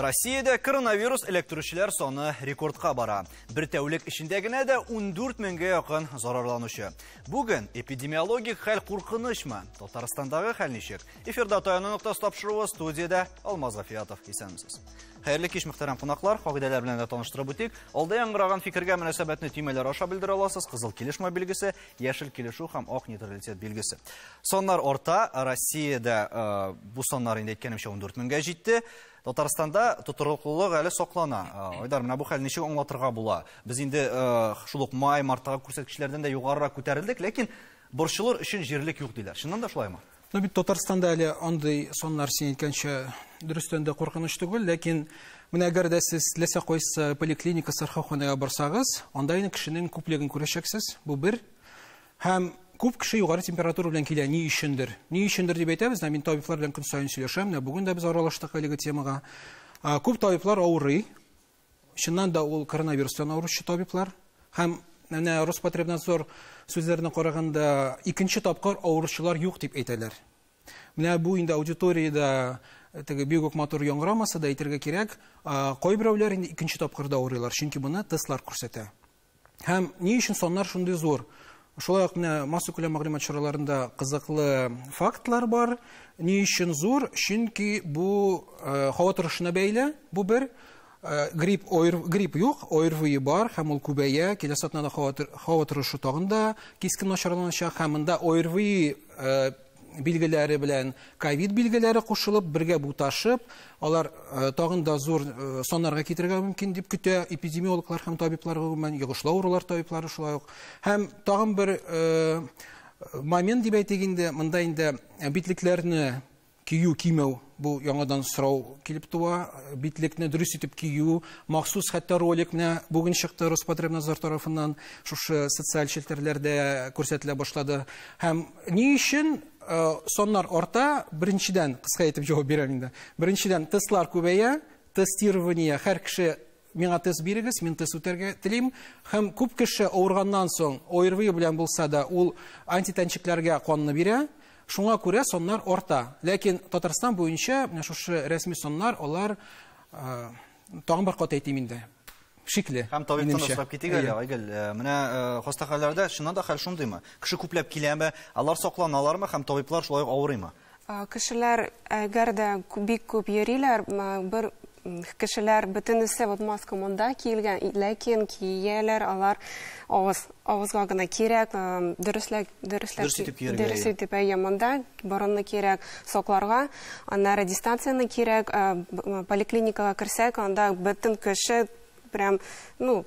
Россиядә коронавирус эләктерүчеләр саны рекордка бара. Бер тәүлек эчендә генә дә 14 меңгә якын зарарланучы. Бүген эпидемиологик хәл куркынычмы? Татарстандагы хәл ничек? Эфирда «Таяну ноктасы» тапшыруы, студиядә Алмаз Гафиятов. Исәнмесез. Хәерле кич, мөхтәрәм кунаклар. Кагыйдәләр белән дә таныштырып үтик. Алда яңгыраган фикергә мөнәсәбәтне төймәләр аша белдерә аласыз. Кызыл килешмә билгесе, яшел килешү һәм ак нейтралитет билгесе. Саннар арта. Россиядә бу саннар инде әйткәнемчә 14 меңгә җитте. Татарстанда тотрыклылык әле саклана. Айдар, менә бу хәлне ничек аңлатырга була? Без инде шул ук май, марттагы күрсәткечләрдән дә югарырак күтәрелдек, ләкин борчылыр өчен җирлек юк диләр. Чыннан да шулаймы? Ну бит Татарстанда әле андый саннар, син әйткәнчә, дөрестән дә куркыныч түгел, ләкин менә әгәр дә сез теләсә кайсы поликлиника, сырхауханәгә барсагыз, анда инде кешенең күплеген күрәчәксез. Бу бер. Һәм күп кеше югары температура белән килә, ни өчендер. Ни өчендер дип әйтәбез, мин табиблар белән көн саен сөйләшәм, менә бүген дә без аралаштык әлеге темага. Күп табиблар авырый. Чыннан да ул коронавирустан авыручы табиблар. Һәм менә Роспотребнадзор сүзләренә караганда, икенче тапкыр авыручылар юк дип әйтәләр. Менә бу инде аудиториядә теге бик үк матур яңгырамаса да әйтергә кирәк, кайберәүләр инде икенче тапкыр да авырыйлар, чөнки моны тестлар күрсәтә. Һәм ни өчен саннар шундый зур? Шулай ук менә массакүләм мәгълүмат чараларында кызыклы фактлар бар. Ни өчен зур? Чөнки бу һава торышына бәйле, бу бер. Грипп, грипп юк, ОРВИ бар һәм ул күбәя. Киләсе атнада һава торышы тагын да кискен начарланачак һәм монда ОРВИ билгеләре белән ковид билгеләре кушылып, бергә буташып, алар тагын да зур саннарга китерергә мөмкин дип көтә эпидемиологлар һәм табиблар, гомумән, йогышлы авырулар табиблары шулай ук. Һәм тагын бер момент дип әйтик инде, монда инде битлекләрне кию, кимәү, бу яңадан сорау килеп туа. Битлекне дөрес итеп кию, махсус хәтта ролик менә бүген чыкты Роспотребнадзор тарафыннан, шушы социаль челтәрләрдә күрсәтелә башлады. Һәм ни өчен саннар арта? Беренчедән, кыска итеп җавап бирәм инде. Беренчедән, тестлар күбәя, тестирование, һәр кеше миңа тест бирегез, мин тест үтәргә телим. Һәм күп кеше авырганнан соң, ОРВИ белән булса да, ул антитәнчекләргә канны бирә. Шуңа күрә саннар арта. Ләкин Татарстан буенча менә шушы рәсми саннар, алар, тагын бер кат әйтим инде, шикле. Һәм табибтан да сорап китик әле, Айгөл. Менә хастаханәләрдә чыннан да хәл шундыймы? Кеше күпләп киләме? Алар сакланалармы һәм табиблар шулай ук авырыймы? Кешеләр әгәр дә бик күп йөриләр, бер кешеләр бөтенесе вот маска монда киелгән, ләкин кияләр алар авыз, авызга гына кирәк, дөресләк, дөресләк, Дөрес итеп кияргә, дөрес итеп, әйе, монда борынны кирәк сакларга, аннары дистанцияне кирәк, поликлиникага керсәк, анда бөтен кеше прям, ну,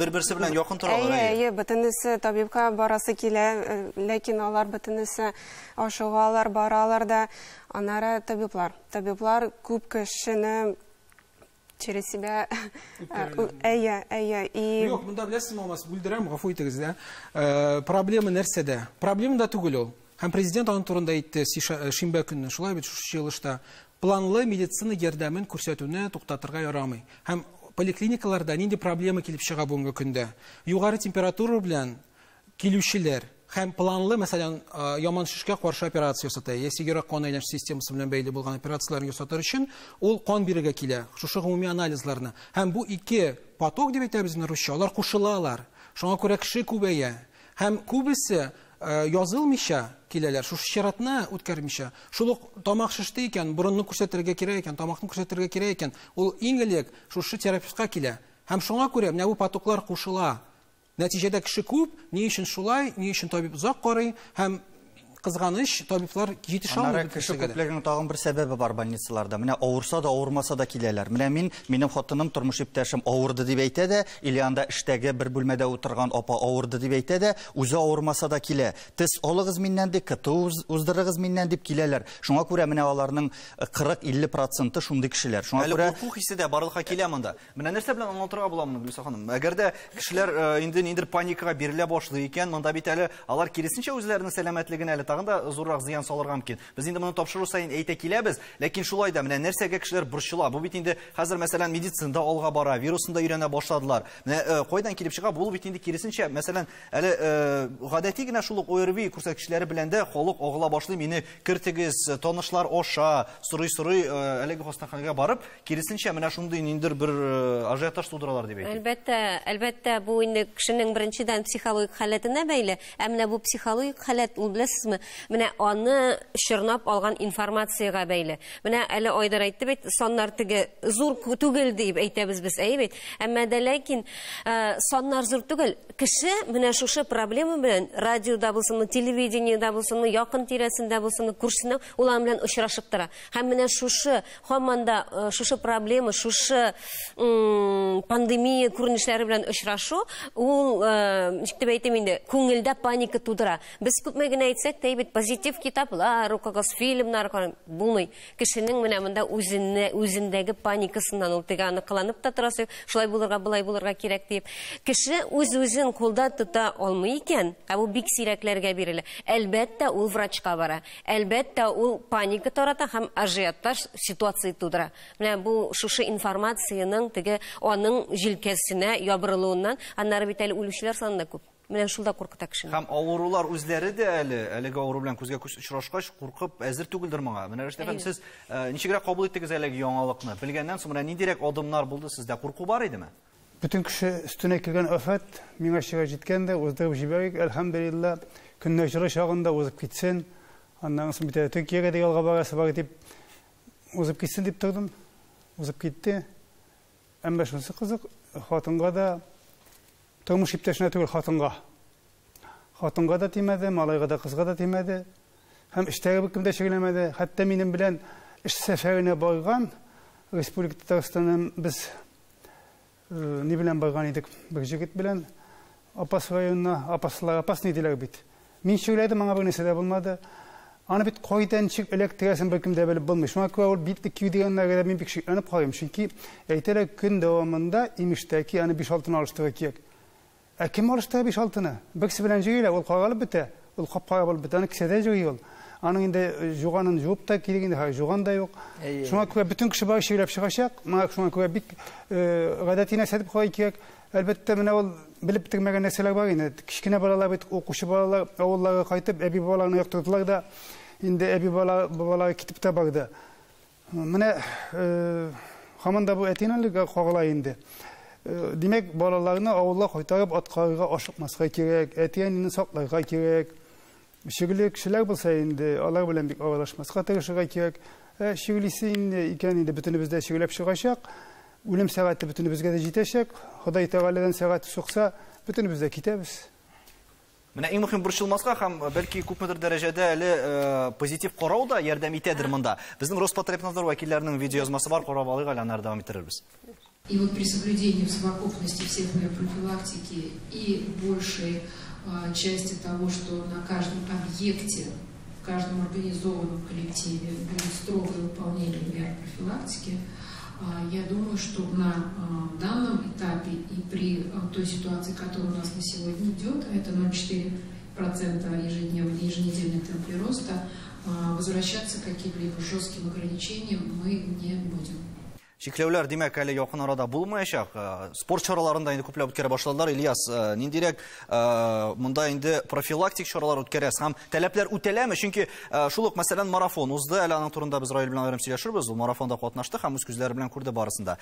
бер-берсе белән якын торалар, әйе, әйе, бөтенесе табибка барасы килә, ләкин алар бөтенесе ашыгалар, баралар да. Аннары табиблар. Табиблар күп кешене через себя, әйе, әйе, и Юк, монда беләсезме, Алмаз, бүлдерәм, гафу итегез дә. Проблема нәрсәдә? Проблема да түгел ул. Һәм президент аның турында әйтте шимбә көнне, шулай бит, шушы җыелышта. Планлы медицина ярдәмен күрсәтүне туктатырга ярамый. Һәм поликлиникаларда нинди проблема килеп чыга бүгенге көндә? Югары температура белән килүчеләр һәм планлы, мәсәлән, яман шешкә каршы операция ясата, яисә йөрәк кан әйләнеш системасы белән бәйле булган операцияләрне ясатыр өчен ул кан бирергә килә, шушы гомуми анализларны. Һәм бу ике поток дип әйтәбез инде русча, алар кушылалар. Шуңа күрә кеше күбәя. Һәм күбесе язылмыйча киләләр, шушы чиратны үткәрмичә. Шул ук тамак шеште икән, борынны күрсәтергә кирәк икән, тамакны күрсәтергә кирәк икән, ул иң элек шушы терапевтка килә. Һәм шуңа күрә менә бу потоклар кушыла. Нәтиҗәдә кеше күп, ни өчен шулай, ни өчен табиб озак карый һәм кызганыч, табиблар җитешә алмый Аннары бөтен кеше кешегә дә. күплегенең тагын бер сәбәбе бар больницаларда. Менә авырса да, авырмаса да киләләр. Менә мин, минем хатыным, тормыш иптәшем авырды дип әйтә дә, или анда эштәге бер бүлмәдә утырган апа авырды дип әйтә дә, үзе авырмаса да килә. Тест алыгыз миннән дип, КТ уздырыгыз миннән дип киләләр. Шуңа күрә менә аларның кырык-илле проценты шундый кешеләр. Шуңа Әле күрә курку хисе дә барлыкка килә монда. Менә нәрсә белән аңлатырга була моны, Гөлүсә ханым? Әгәр дә кешеләр инде ниндидер паникага бирелә башлый икән, монда бит әле алар киресенчә үзләренең сәламәтлеген әле тагын тагын да зуррак зыян салырга мөмкин. Без инде моны тапшыру саен әйтә киләбез, ләкин шулай да менә нәрсәгә кешеләр борчыла? Бу бит инде хәзер, мәсәлән, медицинада алга бара, вирусын да өйрәнә башладылар. Менә кайдан килеп чыга? Бу бит инде киресенчә, мәсәлән, әле гадәти генә шул ук ОРВИ күрсәткечләре белән дә халык агыла башлый, мине кертегез, танышлар аша, сорый-сорый әлеге хастаханәгә барып, киресенчә менә шундый ниндидер бер ажиотаж тудыралар дип әйтик. Әлбәттә, әлбәттә, бу инде кешенең беренчедән психологик халәтенә бәйле. Ә менә бу психологик халәт, ул беләсезме, менә аны чорнап алган информациягә бәйле. Менә әле Айдар әйтте бит, саннар теге зур түгел дип әйтәбез без, әйе бит. Әмма дә ләкин саннар зур түгел. Кеше менә шушы проблема белән радиода булсынмы, телевидениедә булсынмы, якын тирәсендә булсынмы, күршесендә, ул аның белән очрашып тора. Һәм менә шушы һаман да шушы проблема, шушы пандемия күренешләре белән очрашу, ул, ничек дип әйтим инде, күңелдә паника тудыра. Без күпме генә әйтсәк тә, бит позитив китаплар укыгыз, фильмнар карагыз, булмый. Кешенең менә монда үзенә, үзендәге паникасыннан ул теге аны кыланып та торасы, шулай булырга, былай булырга кирәк дип. Кеше үз-үзен кулда тота алмый икән, ә бу бик сирәкләргә бирелә. Әлбәттә, ул врачка бара. Әлбәттә, ул паника тарата һәм ажиотаж ситуация тудыра. Менә бу шушы информациянең теге аның җилкәсенә ябырылуыннан, аннары бит әле үлүчеләр саны да күп. Менә шул да куркыта кешене. Һәм авырулар үзләре дә әле, әлеге авыру белән күзгә күз очрашкач, куркып әзер түгелдер моңа. Менә Рәшит әфәндем, сез ничегрәк кабул иттегез әлеге яңалыкны? Белгәннән соң менә ниндирәк адымнар булды сездә? Курку бар идеме? Бөтен кеше өстенә килгән афәт миңа чыга җиткән дә, уздырып җибәрик, әлхәмдүлилләһ. Көннәр җылы чагында узып китсен. Аннан соң бит әле Төркиягә дә ялга барасы бар дип узып китсен дип тордым. Узып китте. Әмма шунысы кызык, хатынга да, тормыш иптәшенә түгел, хатынга. Хатынга да тимәде, малайга да, кызга да тимәде. Һәм эштәге беркем дә чирләмәде. Хәтта минем белән эш сәфәренә барган Республика Татарстаннан без ни белән барган идек, бер җегет белән Апас районына, Апаслар, Апас ни диләр бит. Мин чирләдем, аңа бер нәрсә дә булмады. Аны бит кайдан ничек эләктерәсең беркем дә белеп булмый. Шуңа күрә ул битлек кию дигәннәргә дә мин бик шикләнеп карыйм. Чөнки әйтәләр, көн дәвамында имештәки аны 5-6-ны алыштырырга кирәк. Ә кем алыштыра 5-6-ны? Берсе белән җөриләр, ул каралып бетә, ул кап-кара булып бетә, аны кесәдә җөри ул. Аның инде жуганын жуып та кирәк инде, хәзер жуган да юк. Шуңа күрә бөтен кеше бар чирләп чыгачак. Моңа шуңа күрә бик гадәти нәрсә дип карый кирәк. Әлбәттә, менә ул белеп бетермәгән нәрсәләр бар инде. Кечкенә балалар бит, укучы балалар авылларга кайтып, әби бабаларына йоктырдылар да, инде әби бабалары китеп тә барды. Менә һаман да бу әти-әниләргә кагыла инде. Димәк, балаларны авылга кайтарып аткарырга ашыкмаска кирәк, әти-әнине сакларга кирәк. Чирле кешеләр булса инде, алар белән бик аралашмаска тырышырга кирәк. Чирлесе инде икән инде бөтенебез дә чирләп чыгачак. Үлем сәгате бөтенебезгә дә җитәчәк. Ходай Тәгаләдән сәгате сукса, бөтенебез дә китәбез. Менә иң мөһим борчылмаска һәм бәлки күпмедер дәрәҗәдә әле позитив карау да ярдәм итәдер монда. Безнең Роспотребнадзор вәкилләренең видеоязмасы бар, карап алыйк әле, аннары дәвам иттерербез. И вот при соблюдении в совокупности всех мер профилактики и большей части того, что на каждом объекте, в каждом организованном коллективе будет строгое выполнение мер профилактики, я думаю, что на данном этапе и при той ситуации, которая у нас на сегодня идет, а это 0,4% еженедельный темп прироста, возвращаться к каким-либо жестким ограничениям мы не будем. Чикләүләр, димәк, әле якын арада булмаячак. Спорт чараларын да инде күпләп үткәрә башладылар. Ильяс, ниндирәк монда инде профилактик чаралар үткәрәсез һәм таләпләр үтәләме? Чөнки шул ук, мәсәлән, марафон узды. Әле аның турында без Раил белән аерым сөйләшербез. Ул марафонда катнашты һәм үз күзләре белән күрде барысын да.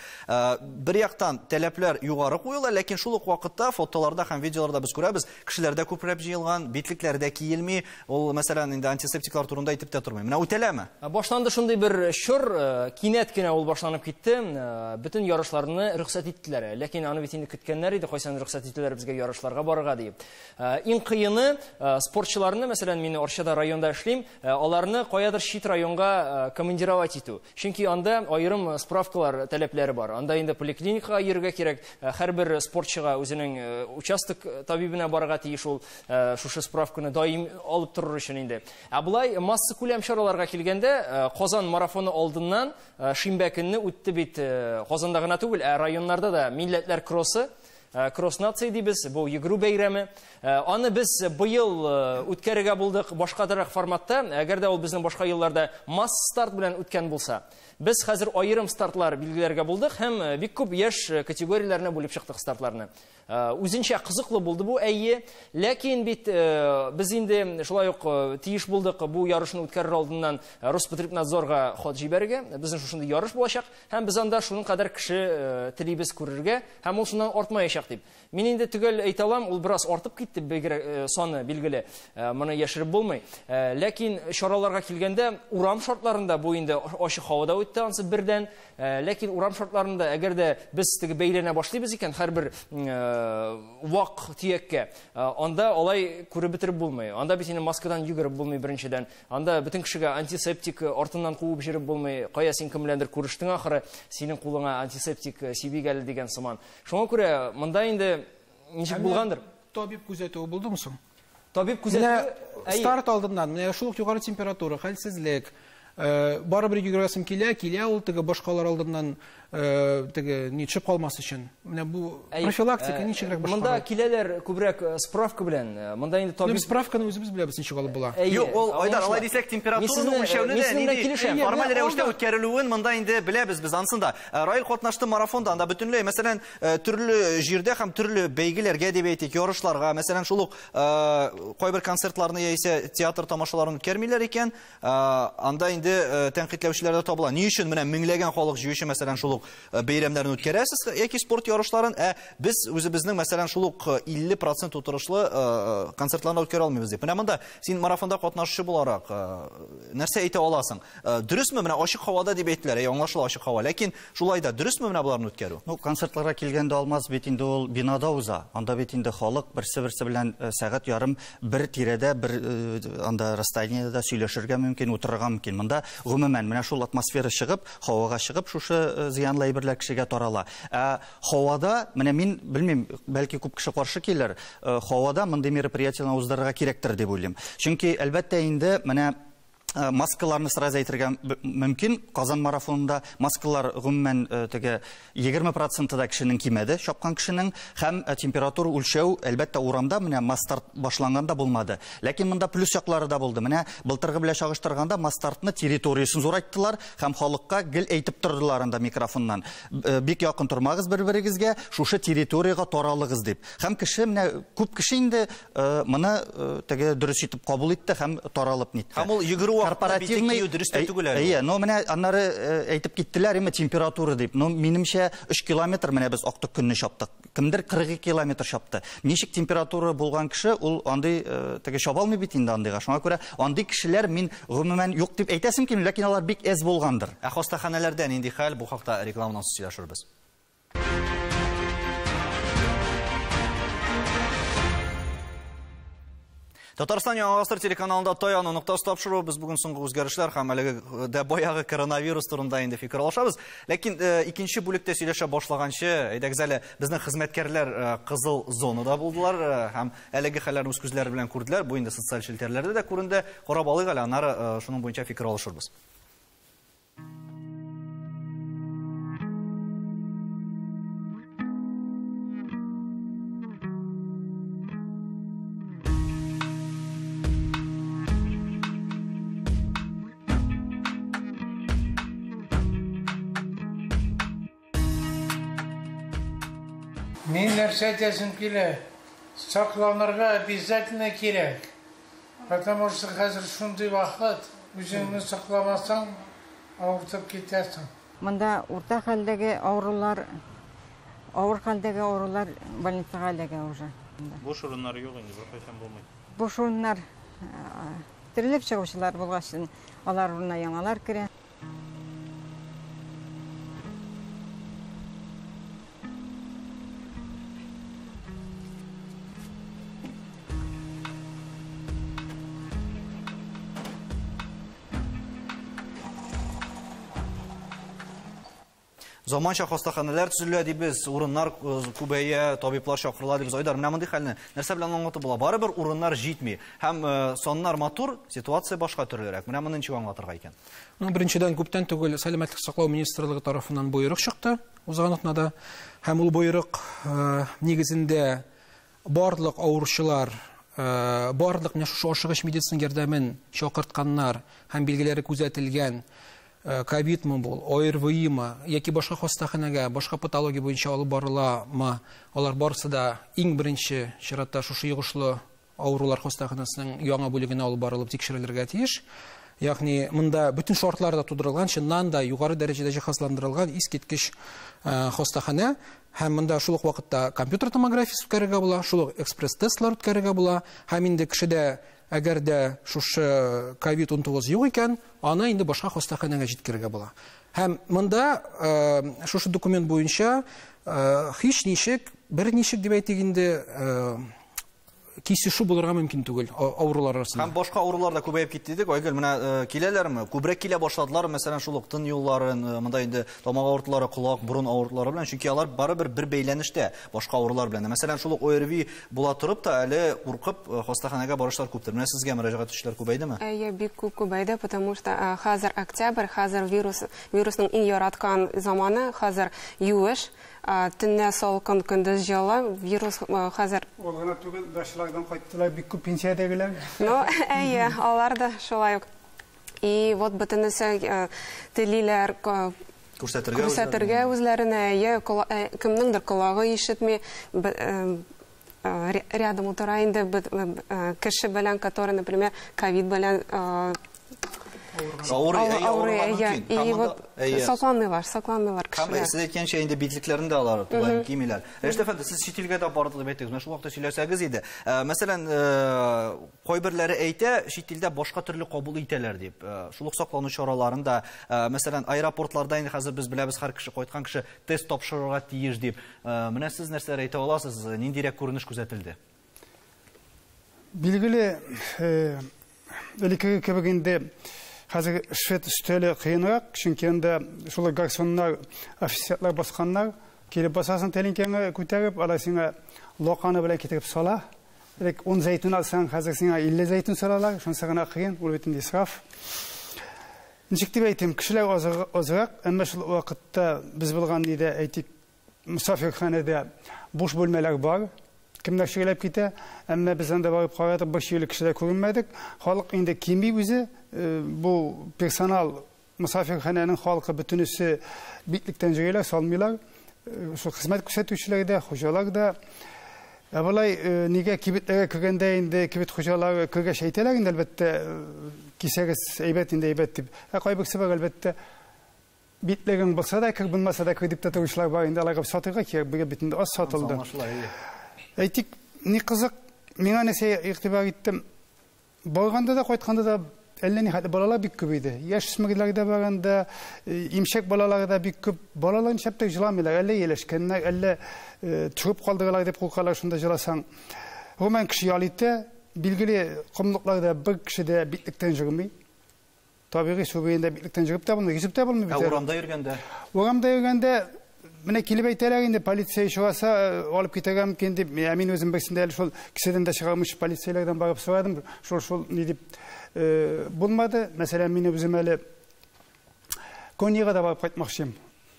Бер яктан таләпләр югары куела, ләкин шул ук вакытта фотоларда һәм видеоларда без күрәбез, кешеләр дә күпләп җыелган, битлекләр дә киелми. Ул, мәсәлән, инде антисептиклар турында әйтеп тә тормый. Менә үтәләме? Башланды шундый бер чор, кинәт кенә ул башланып китте. Бөтен ярышларны рөхсәт иттеләр. Ләкин аны бит инде көткәннәр иде, кайчан рөхсәт ителәр безгә ярышларга барырга дип. Иң кыены спортчыларны, мәсәлән, мин Арчада районда эшлим, аларны каядыр чит районга командировать итү. Чөнки анда аерым справкалар таләпләре бар. Анда инде поликлиникага йөрергә кирәк, һәрбер спортчыга үзенең участок табибына барырга тиеш ул, шушы справканы даим алып торыр өчен инде. Ә болай масса күләм чараларга килгәндә, Казан марафоны алдыннан шимбә көнне үтте бит, Казанда гына түгел, ә районнарда да милләтләр кроссы. Кросс нации дибез, бу йөгерү бәйрәме. Аны без быел үткәрергә булдык башкадарак форматта. Әгәр дә ул безнең башка елларда масс старт белән үткән булса, без хәзер аерым стартлар билгеләргә булдык һәм бик күп яшь категорияләренә бүлеп чыктык стартларны. Үзенчә кызыклы булды бу, әйе, ләкин бит без инде шулай ук тиеш булдык бу ярышны үткәрер алдыннан Роспотребнадзорга хат җибәрергә. Безнең шушындый ярыш булачак һәм без анда шуның кадәр кеше телибез күрергә һәм ул шуннан артмаячак дип. Мин инде төгәл әйтә алам, ул бераз артып китте, бигрәк саны билгеле, моны яшереп булмый. Ләкин чараларга килгәндә, урам шартларында бу инде ачык һавада үтте, ансы бердән. Ләкин урам шартларында әгәр дә без теге бәйләнә башлыйбыз икән һәрбер вак төяккә, анда алай күреп бетереп булмый. Анда бит инде маскадан йөгереп булмый беренчедән. Анда бөтен кешегә антисептик артыннан куып җөреп булмый. Кая син кем беләндер күрештең ахыры, синең кулыңа антисептик сибик әле дигән сыман. Шуңа күрә монда инде ничек булгандыр? Табиб күзәтүе булдымы соң? Табиб күзәтүе старт алдыннан, менә шул ук югары температура, хәлсезлек, барыбер йөгерәсем килә, килә ул теге башкалар алдыннан теге ни төшеп калмас өчен. Менә бу профилактика ничегрәк башкара? Монда киләләр күбрәк справка белән. Монда инде табиб справканы үзебез беләбез ничек алып була. Юк, ул Айдар, алай дисәк, температураны үлчәүне дә нинди формаль рәвештә үткәрелүен монда инде беләбез без ансын да. Раил катнашты марафонда, анда бөтенләй, мәсәлән, төрле җирдә һәм төрле бәйгеләргә дип әйтик, ярышларга, мәсәлән, шул ук кайбер концертларны яисә театр тамашаларын үткәрмиләр икән, анда инде тәнкыйтьләүчеләр дә табыла. Ни өчен менә меңләгән халык җыючы, мәсәлән, шул ук бәйрәмнәрне үткәрәсез яки спорт ярышларын, ә без үзебезнең, мәсәлән, шул ук 50% утырышлы концертларны үткәрә алмыйбыз дип. Менә монда син марафонда катнашучы буларак нәрсә әйтә аласың? Дөресме менә ачык һавада дип әйттеләр, әй, аңлашыла ачык һава, ләкин шулай да дөресме менә боларны үткәрү? Ну, концертларга килгәндә Алмаз бит инде ул бинада уза. Анда бит инде халык берсе-берсе белән сәгать ярым бер тирәдә, бер анда расстояниедә сөйләшергә мөмкин, утырырга мөмкин. Монда гомумән менә шул атмосфера чыгып, һавага чыгып, шушы зыянлы әйберләр кешегә тарала. Ә һавада, менә мин белмим, бәлки күп кеше каршы килер, һавада мондый мероприятиеләрне уздырырга кирәктер дип уйлыйм. Чөнки әлбәттә инде менә маскаларны сразу әйтергә мөмкин. Казан марафонында маскалар гомумән теге 20% да кешенең кимәде, чапкан кешенең, һәм температура үлчәү әлбәттә урамда менә масс-старт башланганда булмады. Ләкин монда плюс яклары да булды. Менә былтыргы белән чагыштырганда масс-стартны территориясен зурайттылар һәм халыкка гел әйтеп тордылар анда микрофоннан. Бик якын тормагыз бер-берегезгә, шушы территориягә таралыгыз дип. Һәм кеше менә күп кеше инде моны теге дөрес итеп кабул итте һәм таралып нитте. Һәм ул йөгерү корпоративный әйе, но менә аннары әйтеп киттеләр, име температура дип. Но минемчә 3 километр менә без актык көнне чаптык. Кемдер 42 километр чапты. Ничек температура булган кеше ул андый теге чаба алмый бит инде андыйга. Шуңа күрә андый кешеләр мин гомумән юк дип әйтәсем килми, ләкин алар бик әз булгандыр. Ә хастаханәләрдә нинди хәл? Бу хакта рекламадан соң сөйләшербез. Татарстан Яңа Гасыр телеканалында Таяну ноктасы тапшыруы. Без бүген соңгы үзгәрешләр һәм әлеге дә баягы коронавирус турында инде фикер алышабыз. Ләкин икенче бүлектә сөйләшә башлаганчы, әйдәгез әле безнең хезмәткәрләр кызыл зонада булдылар һәм әлеге хәлләрне үз күзләре белән күрделәр. Бу инде социаль челтәрләрдә дә күренде. Карап алыйк әле, аннары шуның буенча фикер алышырбыз. Мин нәрсә әйтәсем килә, сакланырга обязательно кирәк. Потому что хәзер шундый вакыт, үзеңне сакламасаң, авыртып китәсең. Монда урта хәлдәге авырулар, авыр хәлдәге авырулар больницага эләгә уже. Буш урыннар юк инде, беркайчан булмый. Буш урыннар терелеп чыгучылар булгач, алар урынына яңалар керә. Заманча хастаханәләр төзелә дибез, урыннар күбәя, табиблар чакырыла дибез. Айдар, менә мондый хәлне нәрсә белән аңлатып була? Барыбер урыннар җитми. Һәм саннар матур, ситуация башка төрлерәк. Менә моны ничек аңлатырга икән? Ну, беренчедән, күптән түгел Сәламәтлек саклау министрлыгы тарафыннан боерык чыкты узган атнада. Һәм ул боерык нигезендә барлык авыручылар, барлык менә шушы ашыгыч медицина ярдәмен чакыртканнар һәм билгеләре күзәтелгән ковидмы бул, ОРВИмы, яки башка хастаханәгә, башка патология буенча алып барыламы, алар барысы да иң беренче чиратта шушы йогышлы авырулар хастаханәсенең яңа бүлегенә алып барылып тикшерелергә тиеш. Ягъни монда бөтен шартлар да тудырылган, чыннан да югары дәрәҗәдә җиһазландырылган искиткеч хастаханә. Һәм монда шул ук вакытта компьютер томографиясе үткәрергә була, шул ук экспресс-тестлар үткәрергә була. Һәм инде кешедә әгәр дә шушы ковид-19 юк икән, аны инде башка хастаханәгә җиткерергә була. Һәм монда шушы документ буенча һич ничек, бер ничек дип әйтик инде, кисешү булырга мөмкин түгел авырулар арасында. Һәм башка авырулар да күбәеп китте дидек. Айгөл, менә киләләрме? Күбрәк килә башладылар, мәсәлән, шул ук тын юлларын, монда инде тамак авыртулары, колак, борын авыртулары белән, чөнки алар барыбер бер бәйләнештә башка авырулар белән. Мәсәлән, шул ук ОРВИ була торып та әле куркып хастаханәгә барышлар күптер. Менә сезгә мөрәҗәгать итүчеләр күбәйдеме? Әйе, бик күп күбәйде, потому что хәзер октябрь, хәзер вирусның иң яраткан заманы, хәзер юеш, төнлә салкын, көндез җылы, вирус хәзер. Ул гына түгел, дачлардан кайттылар бик күп пенсиядәгеләр. Ну, әйе, алар да шулай ук. И вот бөтенесе телиләр күрсәтергә үзләренә, әйе, кемнеңдер колагы ишетми, рядом утыра инде кеше белән, который, например, ковид белән авырый, и вот сакланмыйлар кешеләр. Сез әйткәнчә инде битлекләрен дә алар тулаем кимиләр. Рәшит әфәнде, сез чит илгә дә бардыгыз дип әйттегез. Менә шул вакытта сөйләсәгез иде. Мәсәлән, кайберләре әйтә, чит илдә башка төрле кабул итәләр дип. Шул ук саклану чараларын да, мәсәлән, аэропортларда инде хәзер без беләбез, һәр кеше кайткан кеше тест тапшырырга тиеш дип. Менә сез нәрсәләр әйтә аласыз? Ниндирәк күренеш күзәтелде? Билгеле, элеккеге кебек инде хәзер швед өстәле кыенрак, чөнки анда шулай гарсоннар, официантлар басканнар, килеп басасың тәлинкәңне күтәреп, алар сиңа локаны белән китереп сала. Элек 10 зәйтүн алсаң, хәзер сиңа 50 зәйтүн салалар, шунысы гына кыен, ул бит инде исраф. Ничек дип әйтим, кешеләр азрак, әмма шул вакытта без булган нидә, әйтик, мусафирханәдә буш бүлмәләр бар. Кемнәр чирләп китә, әмма без анда барып карадык, бер чирле кешеләр күренмәдек. Халык инде кими үзе, бу персонал мусафирханәнең халкы бөтенесе битлектән җөриләр, салмыйлар. Шул хезмәт күрсәтүчеләр дә, хуҗалар да. Ә болай нигә кибетләргә кергәндә инде кибет хуҗалары кергәч әйтәләр инде, әлбәттә, кисәгез әйбәт инде, әйбәт дип. Ә кайберсе бар, әлбәттә, битлегең булса да кер, булмаса да кер дип тә торучылар бар инде, аларга сатырга кирәк, бер бит инде аз сатылды. Әйтик, ни кызык, миңа нәрсә игътибар иттем. Барганда да, кайтканда да әллә ни хәтле балалар бик күп иде. Яшь үсмерләр дә барганда, имчәк балалары да бик күп. Балалар нишләп тә җыламыйлар, әллә ияләшкәннәр, әллә төшеп калдыралар дип куркалар шунда җыласаң. Гомумән кеше ял итә, билгеле комлыкларда бер кеше дә битлектән җөрми. Табигый су буенда битлектән җөреп тә булмый, йөзеп тә булмый бит. Ә урамда йөргәндә? Урамда йөргәндә менә килеп әйтәләр инде, полиция чыгаса алып китәргә мөмкин дип. Мин үзем берсендә әле шул кесәдән дә чыгармыш полицияләрдән барып сорадым. Шул ни дип булмады. Мәсәлән, мин үзем әле Коньяга да барып кайтмакчы.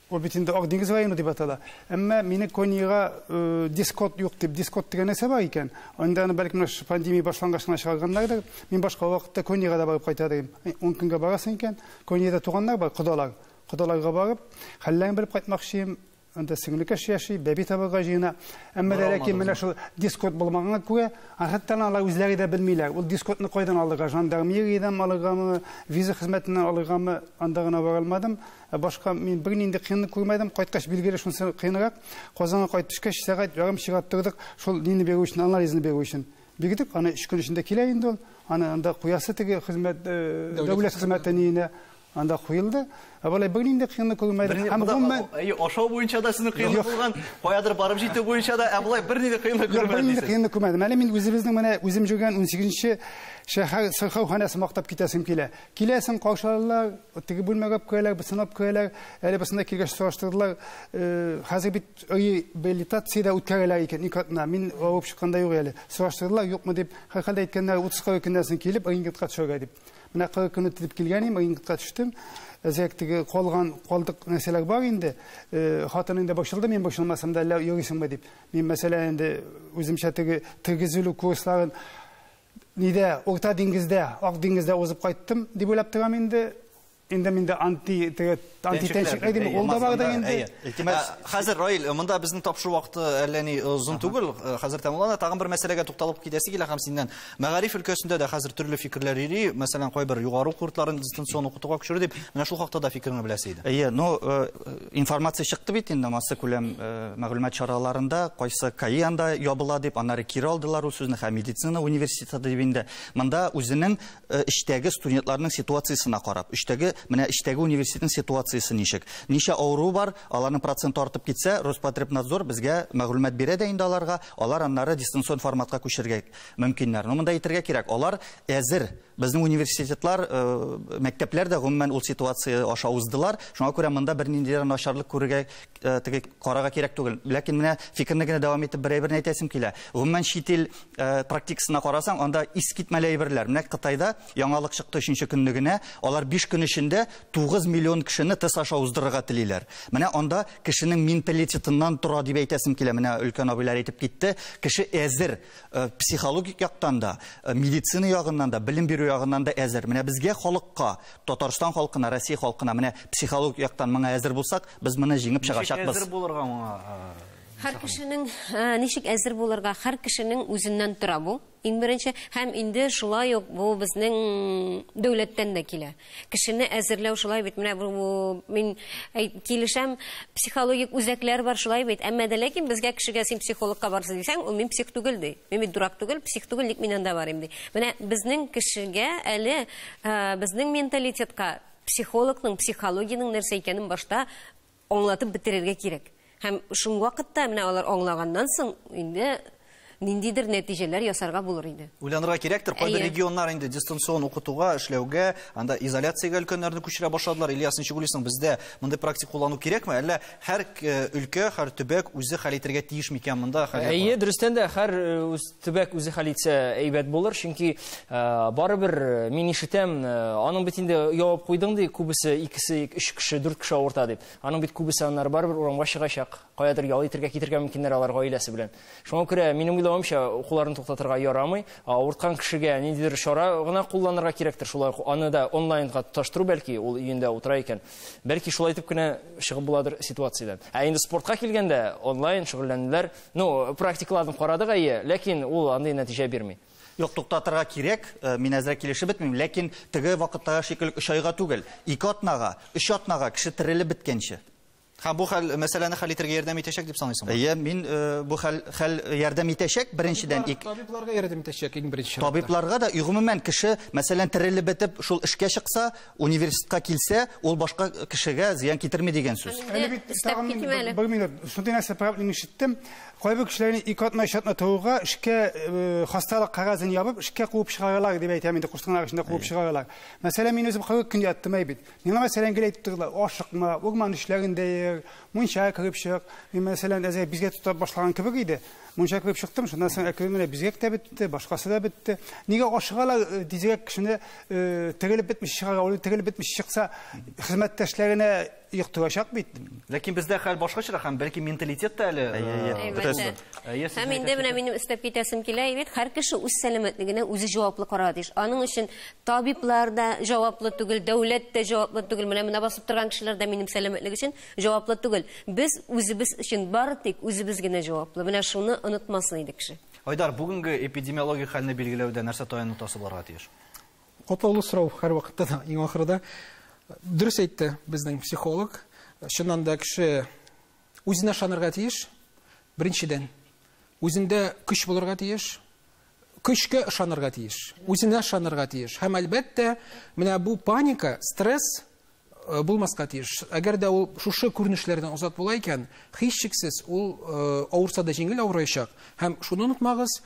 Ул бит инде Ак диңгез районы дип атала. Әмма мине Коньяга дискот юк дип, дискот дигән нәрсә бар икән. Анда аны бәлки менә пандемия башлангач кына чыгарганнардыр. Мин башка вакытта Коньяга да барып кайта идем. 10 көнгә барасың икән, Коньяда туганнар бар, кодалар. Кодаларга барып, хәлләрен белеп кайтмакчы. Анда сеңлекәш яши, бәби табырга җыена. Әмма дә ләкин менә шул дискот булмаганга күрә, хәтта алар үзләре дә белмиләр. Ул дискотны кайдан алырга, жандармериядән алыргамы, виза хезмәтеннән алыргамы, анда гына бара алмадым. Башка мин бернинди кыенлык күрмәдем. Кайткач билгеле шунысы кыенрак. Казанга кайтып төшкәч, сәгать ярым чират тордык, шул нини бирү өчен, анализны бирү өчен. Бирдек, аны 3 көн эчендә килә инде ул. Аны анда куясы теге хезмәт, дәүләт хезмәте ниенә. Анда куелды. Ә болай бернинди кыенлык күрмәдем. Һәм гомумән ашау буенча да сезнең кыенлык булган, каядыр барып җитү буенча да, ә болай бернинди кыенлык күрмәдем. Бернинди кыенлык күрмәдем. Әле мин үзебезнең менә үзем жүргән 18нче шәһәр сырхауханәсе мактап китәсем килә. Киләсең, каршыларлар, теге бүлмәгә алып керәләр, берсен алып керәләр. Әле берсендә килгәч сораштырдылар. Хәзер бит реабилитация дә үткәрәләр икән, ике атна. Мин авырып чыкканда юк әле. Сораштырдылар, юкмы дип, һәрхәлдә әйткәннәр, 30-40 көннән соң килеп рентгенга төшәргә дип. Менә 40 көн үтте дип килгән идем, рентгенга төштем. Әзрәк теге калган калдык нәрсәләр бар инде. Хатын инде борчылды, мин борчылмасам да әллә йөрисеңме дип. Мин мәсәлән инде үземчә теге тергезелү курсларын нидә, Урта диңгездә, Ак диңгездә узып кайттым дип уйлап торам инде. Инде миндә анти теге антитәнчекләр дим, ул да бар да инде. Хәзер Раил, монда безнең тапшыру вакыты әллә ни озын түгел. Хәзер тәмамлана. Тагын бер мәсьәләгә тукталып китәсе килә һәм синнән. Мәгариф өлкәсендә дә хәзер төрле фикерләр йөри. Мәсәлән, кайбер югары уку йортларын дистанцион укытуга күчерү дип, менә шул хакта да фикереңне беләсе иде. Әйе, ну, информация чыкты бит инде массакүләм мәгълүмат чараларында, кайсы КАИ анда ябыла дип, аннары кире алдылар ул сүзне һәм медицина университеты дип инде. Монда үзенең эчтәге студентларның ситуациясенә карап, эчтәге, менә эчтәге университетның ситуациясе ничек? Ничә авыру бар, аларның проценты артып китсә, Роспотребнадзор безгә мәгълүмат бирә дә инде аларга, алар аннары дистанцион форматка күчәргә мөмкиннәр. Но монда әйтергә кирәк, алар әзер. Безнең университетлар, мәктәпләр дә гомумән ул ситуация аша уздылар. Шуңа күрә монда бернинди дә начарлык күрергә, теге карарга кирәк түгел. Ләкин менә фикерне генә дәвам итеп бер әйберне әйтәсем килә. Гомумән чит ил практикасына карасаң, анда искитмәле әйберләр. Менә Кытайда яңалык чыкты өченче көнне генә, алар 5 көн эчендә 9 миллион кешене тест аша уздырырга телиләр. Менә анда кешенең менталитетыннан тора дип әйтәсем килә. Менә өлкән абыйлар әйтеп китте. Кеше әзер, психологик яктан да, медицина ягыннан да, белем бирү ягыннан да әзер. Менә безгә халыкка, Татарстан халкына, Россия халкына менә психологик яктан моңа әзер булсак, без моны җиңеп чыгачакбыз. Ничек әзер булырга моңа? Һәр кешенең, ничек әзер булырга, һәр кешенең үзеннән тора бу. Иң беренче, һәм инде шулай ук бу безнең дәүләттән дә килә. Кешене әзерләү шулай бит, менә бу, мин килешәм, психологик үзәкләр бар шулай бит. Әмма дә ләкин безгә кешегә син психологка барсың дисәң, ул мин псих түгел ди. Мин бит дурак түгел, псих түгел, ник мин анда барыйм ди. Менә безнең кешегә әле, безнең менталитетка психологның, психологиянең нәрсә икәнен башта аңлатып бетерергә кирәк. Һәм шул вакытта менә алар аңлаганнан соң инде ниндидер нәтиҗәләр ясарга булыр иде. Уйланырга кирәктер, кайбер регионнар инде дистанцион укытуга, эшләүгә, анда изоляциягә өлкәннәрне күчерә башладылар. Ильяс, ничек уйлыйсың, бездә мондый практик куллану кирәкме? Әллә һәр өлкә, һәр төбәк үзе хәл итәргә тиеш микән монда? Әйе, дөрестән дә һәр төбәк үзе хәл итсә әйбәт булыр, чөнки барыбер мин ишетәм, аның бит инде явап куйдың ди, күбесе икесе, өч кеше, дүрт кеше авырта дип. Аның бит күбесе аннары барыбер урамга чыгачак, каядыр ял итәргә китергә мөмкиннәр алар гаиләсе белән. Шуңа күрә минем уйлавымча, укуларын туктатырга ярамый. Авырткан кешегә ниндидер чара гына кулланырга кирәктер. Шулай ук аны да онлайнга тоташтыру, бәлки ул өендә утыра икән. Бәлки шулай итеп кенә чыгып буладыр ситуациядән. Ә инде спортка килгәндә онлайн шөгыльләнүләр, ну, практикаларын карадык әйе, ләкин ул андый нәтиҗә бирми. Юк, туктатырга кирәк, мин әзрәк килешеп бетмим, ләкин теге вакыттагы шикелле 3 айга түгел, 2 атнага, 3 атнага кеше терелеп беткәнче. Һәм бу хәл мәсьәләне хәл итәргә ярдәм итәчәк дип саныйсыңмы? Әйе, мин бу хәл ярдәм итәчәк, беренчедән, Табибларга ярдәм итәчәк иң беренче чиратта. Табибларга да, гомумән, кеше, мәсәлән, терелеп бетеп, шул эшкә чыкса, университетка килсә, ул башка кешегә зыян китерми дигән сүз. Һәм инде Әле бит өстәп тагын китим әле. бер минут, шундый нәрсә проблем ишеттем. Кайбер кешеләрне 2 атна, 3 атна торуга эшкә хасталык кәгазен ябып, эшкә куып чыгаралар дип әйтәм инде, куштаннар эчендә куып чыгаралар. Мәсәлән, мин үзем 40 көн яттым әй бит. Миңа мәсәлән гел әйтеп тордылар, ашыкма, урман эшләрендә йөр, мунча кереп чык. Мин мәсәлән, әзер бизгәк тота башлаган кебек иде. Мунча кереп чыктым, шуннан соң әкрен генә бизгәк тә бетте, башкасы да бетте. Нигә ашыгалар, тизрәк кешене терелеп бетмеш чыгара, ул терелеп бетмеш чыкса, хезмәттәшләренә йоктырачак бит. Ләкин бездә хәл башкачарак һәм бәлки менталитет тә әле, Әйе, әйе, Әлбәттә. дөрес. Әйе, сез Һәм әйтә инде менә китә. минем өстәп китәсем килә, бит һәр кеше үз сәламәтлегенә үзе җаваплы карарга тиеш. Аның өчен табиблар да җаваплы түгел, дәүләт тә җаваплы түгел. Менә монда басып торган кешеләр дә минем сәламәтлек өчен җаваплы түгел. Без үзебез өчен бары тик үзебез генә җаваплы. Менә шуны онытмасын иде кеше. Айдар, бүгенге эпидемиологик хәлне билгеләүдә нәрсә таяну тасы булырга тиеш? Катлаулы сорау һәр вакытта да, иң ахырда. Дөрес әйтте безнең психолог. Чыннан да кеше үзенә ышанырга тиеш. Беренчедән, үзендә көч булырга тиеш. Көчкә ышанырга тиеш. Үзенә ышанырга тиеш. Һәм әлбәттә, менә бу паника, стресс булмаска тиеш. Әгәр дә ул шушы күренешләрдән азат була икән, һичшиксез ул авырса да җиңел авырачак. Һәм шуны онытмагыз,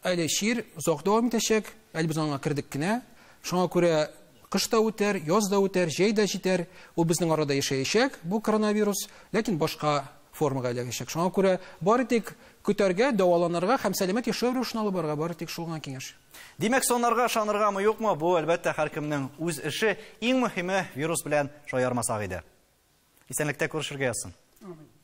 әле чир озак дәвам итәчәк, әле без аңа кердек кенә. Шуңа күрә кыш та үтәр, яз да үтәр, җәй дә җитәр, ул безнең арада яшәячәк бу коронавирус, ләкин башка формага эләгәчәк. Шуңа күрә бары тик көтәргә, дәваланырга һәм сәламәт яшәү рәвешен алып барырга, бары тик шул гына киңәш. Димәк, соннарга ышаныргамы, юкмы, бу, әлбәттә, һәркемнең үз эше. Иң мөһиме, вирус белән шаярмасак иде. Исәнлектә күрешергә язсын. Амин.